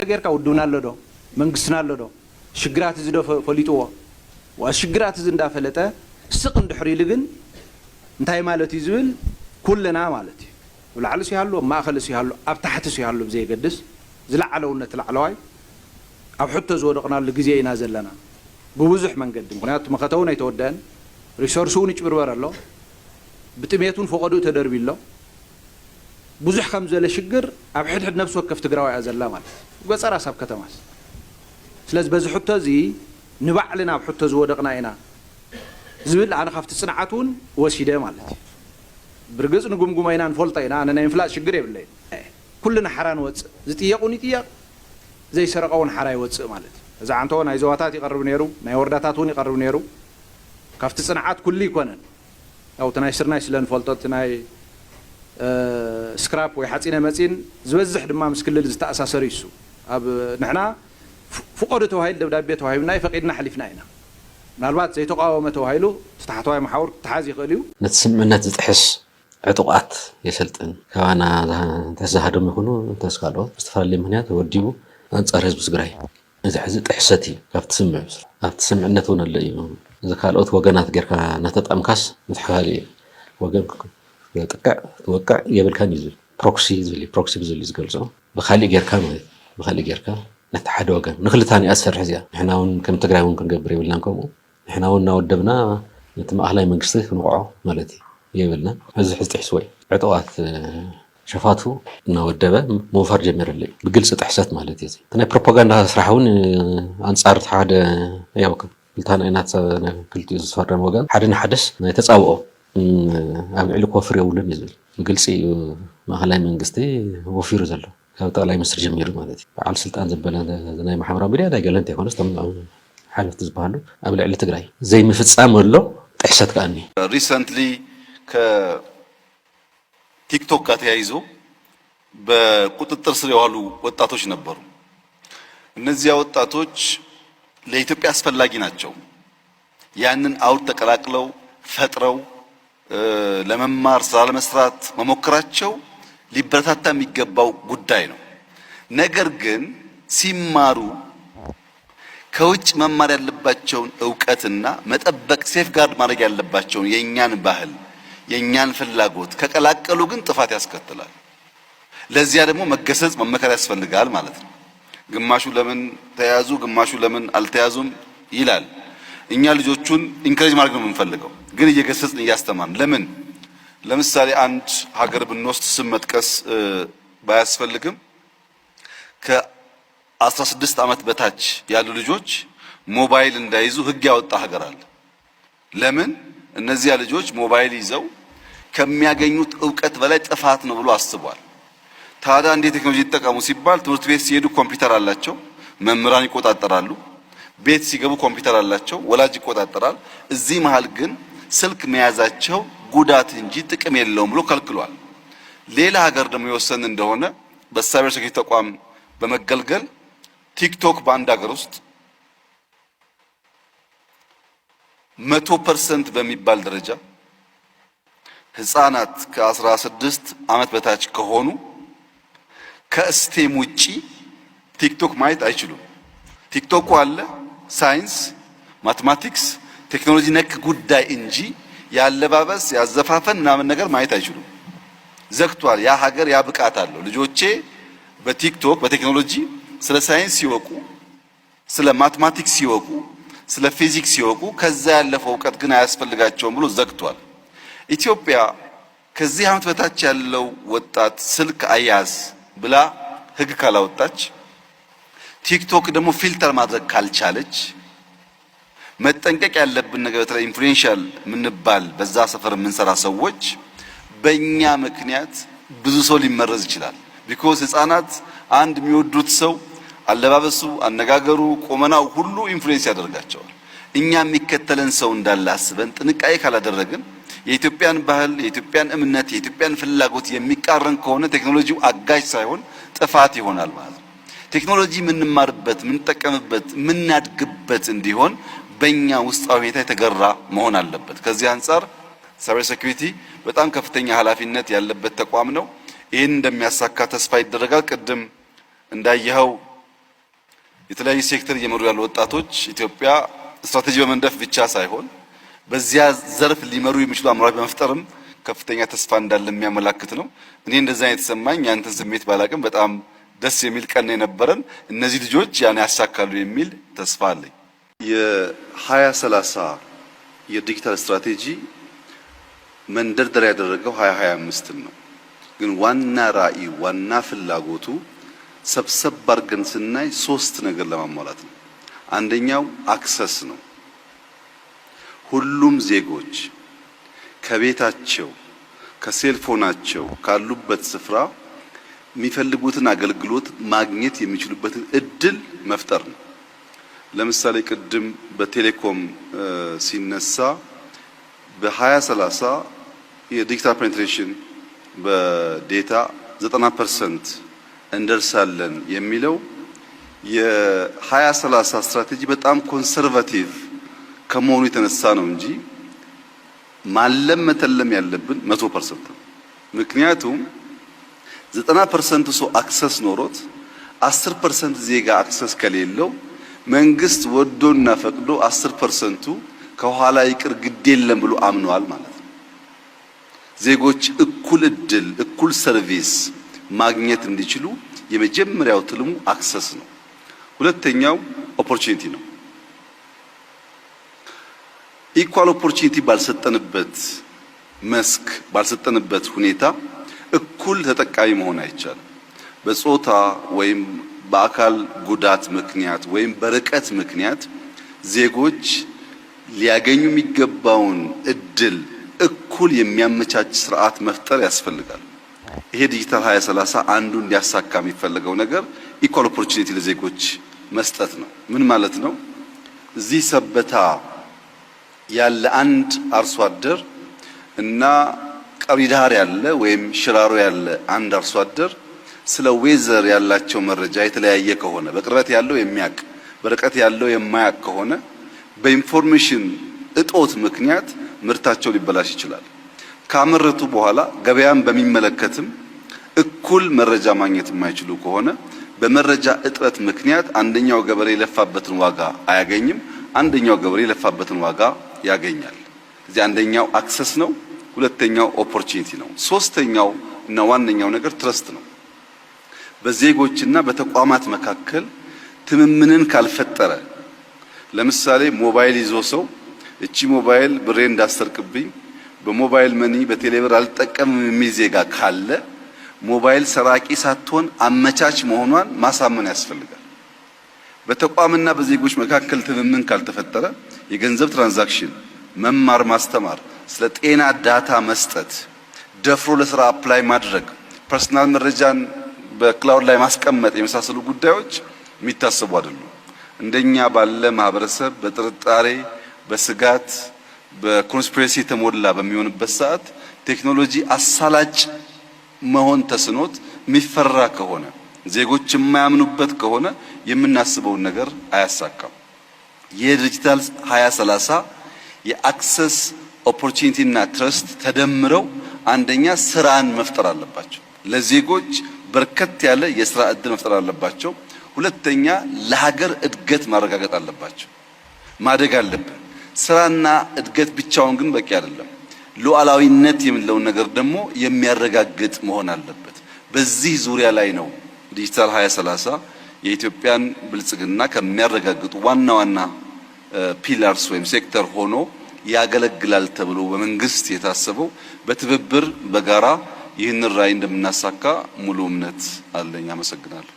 ጌርካ ውድብና ኣሎ ዶ? መንግስትና ኣሎ ዶ? ሽግራት እዚ ዶ ፈ-፣ ፈሊጥዎ? ዋ፣ ሽግራት እዚ እንዳፈለጠ ስቕ እንድሕር ኢሉ ግን እንታይ ማለት እዩ ዝብል ኩልና ማለት እዩ። ኣብ ላዕሊ ሲሃሉ፣ ኣብ ማእኸል ሲሃሉ፣ ኣብ ታሕቲ ሲሃሉ ብዘየገድስ ዝለዓለ እውን ነቲ ላዕለዋይ ኣብ ሕቶ ዝወደቕናሉ ግዜ ኢና ዘለና። ብብዙሕ መንገዲ፣ ምኽንያቱ መኸተ እውን ኣይተወደአን፣ ሪሶርስ እውን ይጭብርበር ኣሎ፣ ብጥሜት እውን ፈቐድኡ ተደርብዩ ኣሎ። ብዙሕ ከም ዘለ ሽግር ኣብ ሕድሕድ ነፍሲ ወከፍ ትግራዋይ እያ ዘላ ማለት እዩ፣ ገፀራስ ኣብ ከተማስ። ስለዚ በዚ ሕቶ እዚ ንባዕልና ኣብ ሕቶ ዝወደቕና ኢና ዝብል ኣነ ካብቲ ፅንዓት እውን ወሲደ ማለት እዩ። ብርግፅ ንጉምጉሞ ኢና፣ ንፈልጦ ኢና፣ ኣነ ናይ ምፍላጥ ሽግር የብለይን። ኩልና ሓራ ንወፅእ፣ ዝጥየቕ እውን ይጥየቕ፣ ዘይሰረቐ እውን ሓራ ይወፅእ ማለት እዩ። እዚ ዓንቶ ናይ ዞባታት ይቐርብ ነይሩ፣ ናይ ወረዳታት እውን ይቐርብ ነይሩ። ካብቲ ፅንዓት ኩሉ ይኮነን። ያው እቲ ናይ ስርናይ ስለ ንፈልጦ፣ እቲ ናይ፣ እ፣ ስክራፕ ወይ ሓፂነ መፂን ዝበዝሕ ድማ ምስ ክልል ዝተኣሳሰር እዩ እሱ። ኣብ ንሕና ፍ-፣ ፍቐዱ ተባሂሉ ደብዳቤ ተዋሂብና እዩ፣ ፈቒድና ሓሊፍና ኢና። ምናልባት ዘይተቃወመ ተባሂሉ እቲ ታሕተዋይ መሓውር ክተሓዝ ይኽእል እዩ። ነቲ ስምምነት ዝጥሕስ ዕጡቓት የሰልጥን። ካባና ዝሃ-፣ እንተስ ዝሃደሙ ይኹኑ እንተስ ካልኦት ብዝተፈላለየ ምኽንያት ወዲቡ ኣንጻር ህዝቢ ትግራይ። እዚ ሕዚ ጥሕሰት እዩ ካብቲ ስምምዕ። ኣብቲ ስምምዕነት እውን ኣሎ እዩ። እዚ ካልኦት ወገናት ጌርካ እናተጠምካስ ምትሕልሃል እዩ። ወገን ክጥቅዕ ክትወቅዕ የብልካን እዩ ዝብል። ፕሮክሲ ዝብል እዩ። ፕሮክሲ ብዝብል እዩ ዝገልጾ። ብኻሊእ ጌርካ ማለት እዩ። ብኻሊእ ጌርካ ነቲ ሓደ ወገን ንክልታኒኣ ትሰርሕ እዚኣ። ንሕና እውን ከም ትግራይ እውን ክንገብር የብልናን ከምኡ። ንሕና እውን እናወደብና ነቲ ማእኸላይ መንግስቲ ክንውቕዖ ማለት እዩ የብልናን። እዚ ሕዚ ጥሒስዎ እዩ። ዕጡቓት ሸፋቱ እናወደበ ምውፋር ጀሚሩ ኣሎ እዩ። ብግልፂ ጥሕሰት ማለት እዩ። እዚ ናይ ፕሮፓጋንዳ ስራሕ እውን ኣንፃር እቲ ሓደ ያው ክልታና ኢና ክልቲኡ ዝፈረም ወገን ሓደ ንሓደስ ናይ ተፃብኦ፣ እም፣ ኣብ ልዕሊ ክወፍር የብሉን እዩ ዝብል። ብግልፂ እዩ ማእኸላይ መንግስቲ ወፊሩ ዘሎ። ካብ ጠቕላይ ሚኒስትር ጀሚሩ ማለት እዩ። በዓል ስልጣን ዘበለ ናይ ማሕበራዊ ሚድያ ናይ ገለ እንተይኮነስ እቶም ሓለፍቲ ዝበሃሉ ኣብ ልዕሊ ትግራይ ዘይምፍፃም ኣሎ ጥሕሰት ከኣ እኒሀ። ሪሰንትሊ ከቲክቶክ ጋር ተያይዞ በቁጥጥር ስር የዋሉ ወጣቶች ነበሩ። እነዚያ ወጣቶች ለኢትዮጵያ አስፈላጊ ናቸው። ያንን አውድ ተቀላቅለው ፈጥረው፣ እ፣ ለመማር ስራ ለመስራት መሞከራቸው ሊበረታታ የሚገባው ጉዳይ ነው። ነገር ግን ሲማሩ ከውጭ መማር ያለባቸውን እውቀትና መጠበቅ፣ ሴፍጋርድ ማድረግ ያለባቸውን የእኛን ባህል፣ የእኛን ፍላጎት ከቀላቀሉ ግን ጥፋት ያስከትላል። ለዚያ ደግሞ መገሰጽ፣ መመከር ያስፈልጋል ማለት ነው። ግማሹ ለምን ተያዙ፣ ግማሹ ለምን አልተያዙም ይላል። እኛ ልጆቹን ኢንከሬጅ ማድረግ ነው የምንፈልገው፣ ግን እየገሰጽን እያስተማርን። ለምን? ለምሳሌ አንድ ሀገር ብንወስድ ስም መጥቀስ፣ እ፣ ባያስፈልግም ከአስራ ስድስት ዓመት በታች ያሉ ልጆች ሞባይል እንዳይዙ ህግ ያወጣ ሀገር አለ። ለምን? እነዚያ ልጆች ሞባይል ይዘው ከሚያገኙት እውቀት በላይ ጥፋት ነው ብሎ አስቧል። ታዲያ እንዴት ቴክኖሎጂ ይጠቀሙ ሲባል ትምህርት ቤት ሲሄዱ ኮምፒውተር አላቸው፣ መምህራን ይቆጣጠራሉ። ቤት ሲገቡ ኮምፒውተር አላቸው፣ ወላጅ ይቆጣጠራል። እዚህ መሃል ግን ስልክ መያዛቸው ጉዳት እንጂ ጥቅም የለውም ብሎ ከልክሏል። ሌላ ሀገር ደግሞ የወሰን እንደሆነ በሳይበር ሴኩሪቲ ተቋም በመገልገል ቲክቶክ በአንድ ሀገር ውስጥ መቶ ፐርሰንት በሚባል ደረጃ ህፃናት ከአስራ ስድስት ዓመት በታች ከሆኑ ከስቴም ውጪ ቲክቶክ ማየት አይችሉም። ቲክቶኩ አለ፣ ሳይንስ፣ ማትማቲክስ፣ ቴክኖሎጂ ነክ ጉዳይ እንጂ የአለባበስ፣ የአዘፋፈን ምናምን ነገር ማየት አይችሉም። ዘግቷል። ያ ሀገር ያ ብቃት አለው። ልጆቼ በቲክቶክ በቴክኖሎጂ ስለ ሳይንስ ሲወቁ፣ ስለ ማትማቲክስ ሲወቁ፣ ስለ ፊዚክስ ሲወቁ ከዛ ያለፈው እውቀት ግን አያስፈልጋቸውም ብሎ ዘግቷል። ኢትዮጵያ ከዚህ ዓመት በታች ያለው ወጣት ስልክ አያያዝ ብላ ህግ ካላወጣች፣ ቲክቶክ ደግሞ ፊልተር ማድረግ ካልቻለች፣ መጠንቀቅ ያለብን ነገር በተለይ ኢንፍሉዌንሻል የምንባል በዛ ሰፈር የምንሰራ ሰዎች በእኛ ምክንያት ብዙ ሰው ሊመረዝ ይችላል። ቢኮዝ ህፃናት አንድ የሚወዱት ሰው አለባበሱ፣ አነጋገሩ፣ ቁመናው ሁሉ ኢንፍሉዌንስ ያደርጋቸዋል። እኛ የሚከተለን ሰው እንዳለ አስበን ጥንቃቄ ካላደረግን የኢትዮጵያን ባህል፣ የኢትዮጵያን እምነት፣ የኢትዮጵያን ፍላጎት የሚቃረን ከሆነ ቴክኖሎጂው አጋዥ ሳይሆን ጥፋት ይሆናል ማለት ነው። ቴክኖሎጂ የምንማርበት፣ የምንጠቀምበት፣ የምናድግበት እንዲሆን በእኛ ውስጣዊ ሁኔታ የተገራ መሆን አለበት። ከዚህ አንጻር ሳይበር ሴኩሪቲ በጣም ከፍተኛ ኃላፊነት ያለበት ተቋም ነው። ይህን እንደሚያሳካ ተስፋ ይደረጋል። ቅድም እንዳየኸው የተለያዩ ሴክተር እየመሩ ያሉ ወጣቶች ኢትዮጵያ ስትራቴጂ በመንደፍ ብቻ ሳይሆን በዚያ ዘርፍ ሊመሩ የሚችሉ አመራሮች በመፍጠርም ከፍተኛ ተስፋ እንዳለ የሚያመላክት ነው። እኔ እንደዛ የተሰማኝ ያንተን ስሜት ባላቅም በጣም ደስ የሚል ቀን ነው የነበረን። እነዚህ ልጆች ያን ያሳካሉ የሚል ተስፋ አለኝ። የ2030 የዲጂታል ስትራቴጂ መንደርደሪያ ያደረገው ሃያ ሃያ አምስትን ነው። ግን ዋና ራዕይ፣ ዋና ፍላጎቱ ሰብሰብ አድርገን ስናይ ሶስት ነገር ለማሟላት ነው። አንደኛው አክሰስ ነው። ሁሉም ዜጎች ከቤታቸው፣ ከሴልፎናቸው፣ ካሉበት ስፍራ የሚፈልጉትን አገልግሎት ማግኘት የሚችሉበትን እድል መፍጠር ነው። ለምሳሌ ቅድም በቴሌኮም ሲነሳ በ2030 የዲጂታል ፔኔትሬሽን በዴታ ዘጠና ፐርሰንት እንደርሳለን የሚለው የ2030 ስትራቴጂ በጣም ኮንሰርቫቲቭ ከመሆኑ የተነሳ ነው እንጂ ማለም መተለም ያለብን መቶ ፐርሰንት ነው። ምክንያቱም ዘጠና ፐርሰንት ሰው አክሰስ ኖሮት አስር ፐርሰንት ዜጋ አክሰስ ከሌለው መንግስት ወዶና ፈቅዶ አስር ፐርሰንቱ ከኋላ ይቅር ግድ የለም ብሎ አምነዋል ማለት ነው። ዜጎች እኩል እድል፣ እኩል ሰርቪስ ማግኘት እንዲችሉ የመጀመሪያው ትልሙ አክሰስ ነው። ሁለተኛው ኦፖርቹኒቲ ነው። ኢኳል ኦፖርቹኒቲ ባልሰጠንበት መስክ፣ ባልሰጠንበት ሁኔታ እኩል ተጠቃሚ መሆን አይቻልም። በጾታ ወይም በአካል ጉዳት ምክንያት ወይም በርቀት ምክንያት ዜጎች ሊያገኙ የሚገባውን እድል እኩል የሚያመቻች ስርዓት መፍጠር ያስፈልጋል። ይሄ ዲጂታል ሃያ ሠላሳ አንዱ እንዲያሳካ የሚፈለገው ነገር ኢኳል ኦፖርቹኒቲ ለዜጎች መስጠት ነው። ምን ማለት ነው? እዚህ ሰበታ ያለ አንድ አርሶ አደር እና ቀብሪ ዳህር ያለ ወይም ሽራሮ ያለ አንድ አርሶ አደር ስለ ዌዘር ያላቸው መረጃ የተለያየ ከሆነ፣ በቅርበት ያለው የሚያቅ፣ በርቀት ያለው የማያቅ ከሆነ በኢንፎርሜሽን እጦት ምክንያት ምርታቸው ሊበላሽ ይችላል። ካመረቱ በኋላ ገበያን በሚመለከትም እኩል መረጃ ማግኘት የማይችሉ ከሆነ በመረጃ እጥረት ምክንያት አንደኛው ገበሬ የለፋበትን ዋጋ አያገኝም፣ አንደኛው ገበሬ የለፋበትን ዋጋ ያገኛል። እዚህ አንደኛው አክሰስ ነው፣ ሁለተኛው ኦፖርቹኒቲ ነው። ሶስተኛው እና ዋነኛው ነገር ትረስት ነው። በዜጎችና በተቋማት መካከል ትምምንን ካልፈጠረ፣ ለምሳሌ ሞባይል ይዞ ሰው «እቺ ሞባይል ብሬ እንዳሰርቅብኝ፣ በሞባይል መኒ፣ በቴሌብር አልጠቀምም» የሚል ዜጋ ካለ ሞባይል ሰራቂ ሳትሆን አመቻች መሆኗን ማሳመን ያስፈልጋል። በተቋምና በዜጎች መካከል ትምምን ካልተፈጠረ የገንዘብ ትራንዛክሽን፣ መማር ማስተማር፣ ስለ ጤና ዳታ መስጠት፣ ደፍሮ ለስራ አፕላይ ማድረግ፣ ፐርሰናል መረጃን በክላውድ ላይ ማስቀመጥ የመሳሰሉ ጉዳዮች የሚታሰቡ አይደሉም። እንደኛ ባለ ማህበረሰብ በጥርጣሬ፣ በስጋት፣ በኮንስፒሬሲ የተሞላ በሚሆንበት ሰዓት ቴክኖሎጂ አሳላጭ መሆን ተስኖት የሚፈራ ከሆነ፣ ዜጎች የማያምኑበት ከሆነ የምናስበውን ነገር አያሳካም። የዲጂታል ሃያ ሠላሳ የአክሰስ ኦፖርቹኒቲ እና ትረስት ተደምረው አንደኛ ስራን መፍጠር አለባቸው። ለዜጎች በርከት ያለ የስራ እድል መፍጠር አለባቸው። ሁለተኛ ለሀገር እድገት ማረጋገጥ አለባቸው። ማደግ አለብን። ስራና እድገት ብቻውን ግን በቂ አይደለም። ሉዓላዊነት የምንለውን ነገር ደግሞ የሚያረጋግጥ መሆን አለበት። በዚህ ዙሪያ ላይ ነው ዲጂታል ሃያ ሠላሳ የኢትዮጵያን ብልጽግና ከሚያረጋግጡ ዋና ዋና ፒላርስ ወይም ሴክተር ሆኖ ያገለግላል ተብሎ በመንግስት የታሰበው። በትብብር በጋራ ይህንን ራዕይ እንደምናሳካ ሙሉ እምነት አለኝ። አመሰግናለሁ።